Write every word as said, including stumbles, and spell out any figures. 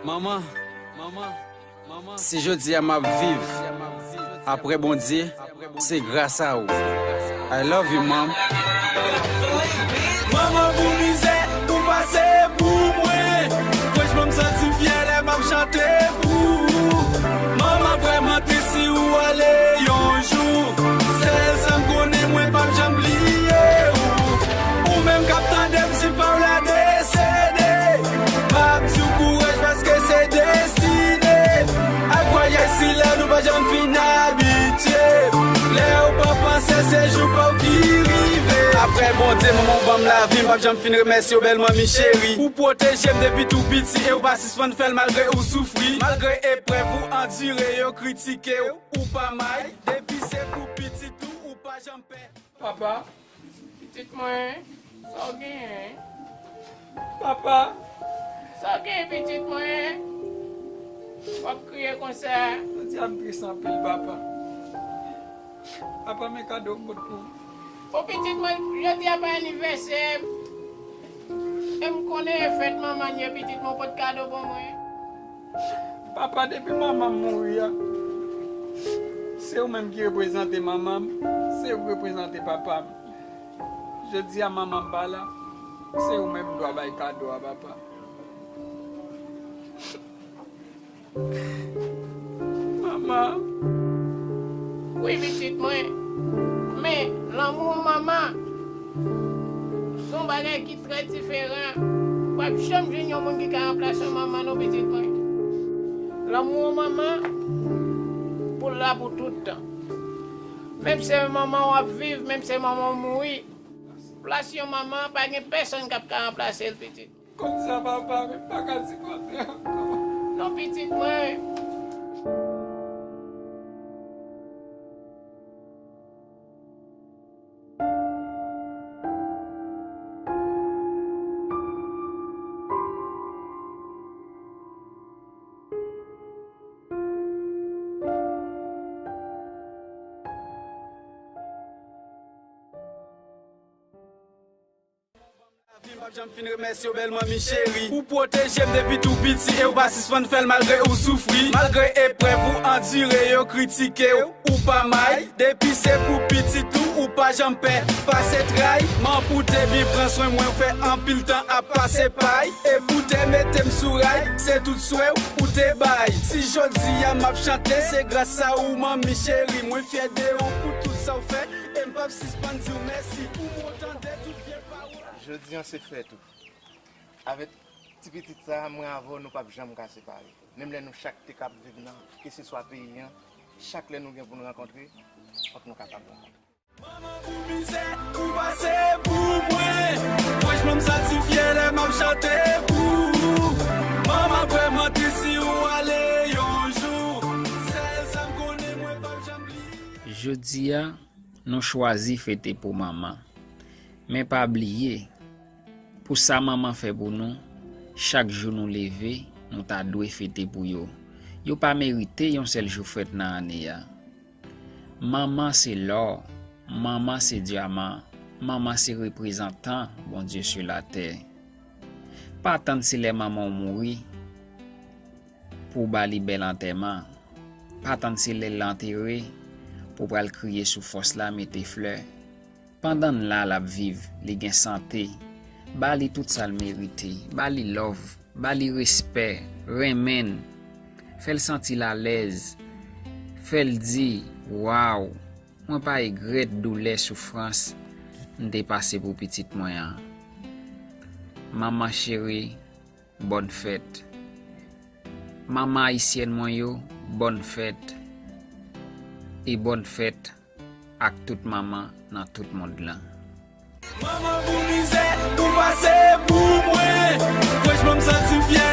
Manman, manman, manman. Si jodi a m ap viv, apre Bondye, se gras a ou. I love you, Mom. Manman, pou mizè ou pase pou mwen, franchman, m santi m fyè lè m ap chante pou ou. Manman, vrèman tris si ou ale yon jou. Sèl sa m konnen, mwen p ap janm bliye ou. Ou menm k ap tande m, si pa w la desede, m ap di w kouraj, paske se destine. Ak vwayaj sila, nou pa janm fin abitye. Lè ou pa panse, se jou pa w ki rive. Apre Bondye, manman w ban m lavi, m p ap janm fin remèsye w, bèl manmi cheri. Ou pwoteje m depi tou piti e ou pa sispann fè l malgre ou soufri. Malgre eprèv ou andire, yo kritike w, ou pa may. Depi se pou pitit ou, ou pa janm pè. Papa. Pitit mwen, sa w genyen? Papa. Sa w genyen, pitit mwen? W ap kriye konsa? Jodi a m tris anpil, papa. Papa, men kado m pot pou ou. O pitit mwen, jodi a pa anivèsè m. E m konnen e fèt manman n ye, pitit mwen, w pot kado pou mwen. Papa, depi manman m mouri a, se ou menm ki reprezante manman m, se ou ki reprezante papa m. Jodi a manman m pa la, se ou menm m dwa bay kado a, papa. Manman. Wi, pitit mwen. Men, lanmou yon manman, se yon bagay ki trè diferan. W ap janm jwenn yon moun ki ka ranplase yon manman non, pitit mwen. Lanmou yon manman, pou l la pou tout tan. Menm se manman w ap viv, menm se manman w mouri, plas yon manman, pa gen pèsonn k ap ka ranplase l, pitit. Kòmsa papa, men m pa ka sipòte ankò. Non, pitit mwen. Lavi m p ap janm fin remèsye w, bèl manmi cheri. Ou pwoteje m depi tou piti e w pa sispann fè l malgre ou soufri. Malgre eprèv ou andire, yo kritike w, ou pa may. Depi se pou pitit ou, ou pa janm pè pase tray. Man pou te byen pran swen mwen, w fè anpil tan ap pase pay. E pou te mete m sou ray, se tout swen w ou te bay. Si jodi a m ap chante, se gras a ou, manmi cheri. Mwen fyè de ou pou tout sa w fè. E m p ap sispann di w mèsi pou mwen tande tout vye pawòl. Jodi an se fèt ou. Avèk ti pitit sa a, mwen avè w, nou p ap janm ka separe. Menm lè nou chak te ka ap viv nan keseswa peyi an, chak lè nou gen pou n rankontre, fòk nou kapab rankontre. Manman, pou mizè ou pase pou mwen, franchman, m santi m fyè lè m ap chante pou ou. Manman, vrèman tris si ou ale yon jou. Sèl sa m konnen, mwen p ap janm bliye. Jodi a, nou chwazi fete pou manman. Men pa bliye, pou sa manman fè pou nou, chak jou nou leve, nou ta dwe fete pou yo. Yo pa merite yon sèl jou fèt nan ane a. Manman se lò, manman se dyaman, manman se reprezantan Bondye sou latè. Pa tann se lè manman w mouri pou w ba li bèl antèman. Pa tann se lè l antere pou w pral kriye sou fòs la, mete flè. Pandan l la, l ap viv, li gen sante. Ba li tout sa l merite. Ba li love, ba li respè, renmen l. Fè l santi l alèz. Fè l di, waw, mwen pa egrèt doulè, soufrans m te pase pou pitit mwen an. Manman cheri, bòn fèt. Manman ayisyèn mwen yo, bòn fèt. E bòn fèt ak tout manman nan tout mond lan. Manman, pou mizè ou pase pou mwen, franchman, m santi m fyè